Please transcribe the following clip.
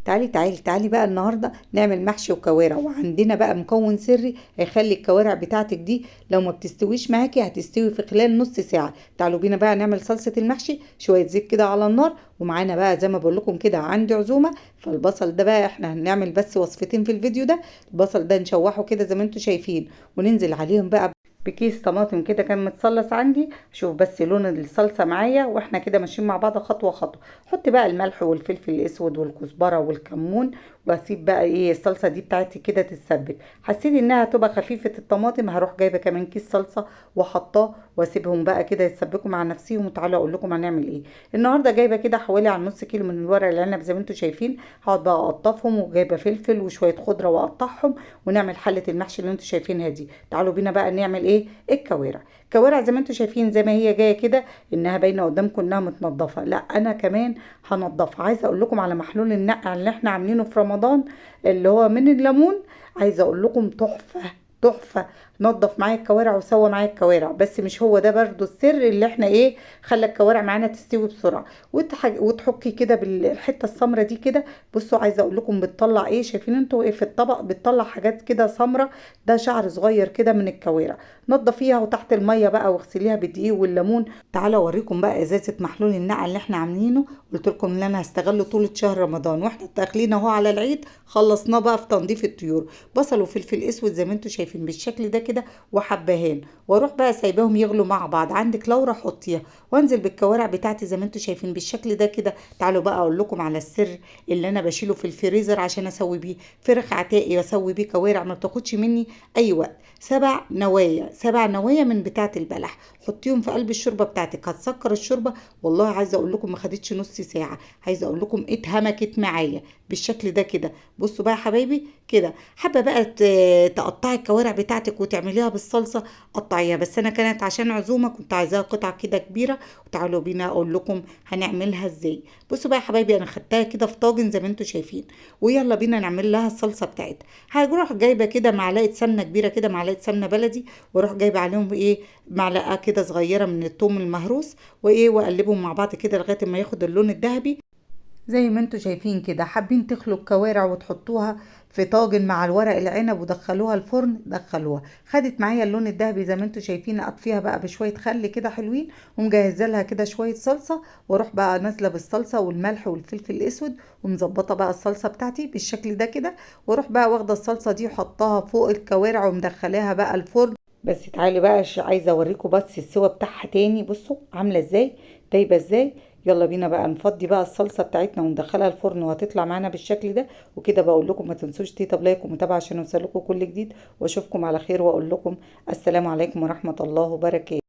تعالي تعالي تعالي بقى النهارده نعمل محشي وكوارع، وعندنا بقى مكون سري هيخلي الكوارع بتاعتك دي لو ما بتستويش معاكي هتستوي في خلال نص ساعة. تعالوا بينا بقى نعمل صلصه المحشي، شوية زيت كده على النار، ومعانا بقى زي ما بقول لكم كده عندي عزومة، فالبصل ده بقى احنا هنعمل بس وصفتين في الفيديو ده. البصل ده نشوحه كده زي ما انتم شايفين، وننزل عليهم بقى بكيس طماطم كده كان متصلص عندي. شوف بس لون الصلصه معايا واحنا كده ماشيين مع بعض خطوة خطوة. حط بقى الملح والفلفل الاسود والكزبره والكمون، واسيب بقى ايه الصلصه دي بتاعتي كده تتسبك. حسيت انها تبقى خفيفة الطماطم هروح جايبه كمان كيس صلصه وحطاه، واسيبهم بقى كده يتسبكوا مع نفسيهم. وتعالوا اقول لكم هنعمل ايه النهارده. جايبه كده حوالي على نص كيلو من الورق العنب زي ما انتم شايفين، هقعد بقى اقطفهم، وجايبه فلفل وشوية خضرة واقطعهم، ونعمل حله المحشي اللي انتم شايفينها دي. تعالوا بينا بقى نعمل ايه الكوارع. الكوارع زي ما انتم شايفين زي ما هي جاية كده انها باينة قدامكم انها متنضفه، لا انا كمان هنضفها. عايزه اقول لكم على محلول النقع اللي احنا عاملينه في رمضان اللي هو من الليمون، عايزه اقول لكم تحفة تحفة. نظف معايا الكوارع وسوى معايا الكوارع، بس مش هو ده برضو السر اللي احنا ايه خلى الكوارع معانا تستوي بسرعة. وتحكي كده بالحتة السمرة دي كده. بصوا عايزه اقول لكم بتطلع ايه، شايفين انتوا ايه في الطبق، بتطلع حاجات كده سمرة، ده شعر صغير كده من الكوارع. نظفيها وتحت المية بقى واغسليها بالدقيق والليمون. تعالوا اوريكم بقى ازازة محلول النقع اللي احنا عاملينه. قلت لكم ان انا هستغله طول شهر رمضان، واحنا داخلين اهو على العيد، خلصناه بقى في تنظيف الطيور. بصل وفلفل اسود زي ما انتوا شايفين بالشكل ده كده، وحبهان، واروح بقى سايباهم يغلوا مع بعض. عندك لورا حطيها، وانزل بالكوارع بتاعتي زي ما انتوا شايفين بالشكل ده كده. تعالوا بقى اقول لكم على السر اللي انا بشيله في الفريزر عشان اسوي بيه فرخ عتاقي واسوي بيه كوارع ما بتاخدش مني اي وقت. 7 نوايا، 7 نوايا من بتاعه البلح، حطيهم في قلب الشوربة بتاعتك، هتسكر الشوربة. والله عايزه اقول لكم ما خدتش نص ساعة، عايزه اقول لكم اتهمكت معايا بالشكل ده كده. بصوا بقى يا حبايبي كده، حابة بقى تقطعي الكوارع بتاعتك وتعمليها بالصلصه قطعيها، بس انا كانت عشان عزومة كنت عايزاها قطع كده كبيرة. وتعالوا بينا اقول لكم هنعملها ازاي. بصوا بقى يا حبايبي انا خدتها كده في طاجن زي ما انتم شايفين، ويلا بينا نعمل لها الصلصه بتاعتها. هروح جايبه كده معلقه سمنه كبيرة كده، معلقه سمنه بلدي، واروح جايبه عليهم ايه معلقه كده صغيرة من الثوم المهروس، وايه واقلبهم مع بعض كده لغاية ما ياخد اللون الذهبي زي ما انتم شايفين كده. حابين تخلوا الكوارع وتحطوها في طاجن مع الورق العنب ودخلوها الفرن دخلوها. خدت معايا اللون الذهبي زي ما انتم شايفين. اطفيها بقى بشوية خل كده حلوين، ومجهزه لها كده شوية صلصه، واروح بقى نازله بالصلصه والملح والفلفل الاسود، ومظبطه بقى الصلصه بتاعتي بالشكل ده كده. واروح بقى واخده الصلصه دي وحطها فوق الكوارع ومدخلاها بقى الفرن. بس تعالي بقى عايزه اوريكم بس السوا بتاعها تاني. بصوا عامله ازاي، دايبه ازاي. يلا بينا بقى نفضي بقى الصلصه بتاعتنا وندخلها الفرن، وهتطلع معانا بالشكل ده. وكده بقول لكم ما تنسوش تيتا like ومتابعة عشان يوصلكم كل جديد، واشوفكم على خير، واقول لكم السلام عليكم ورحمة الله وبركاته.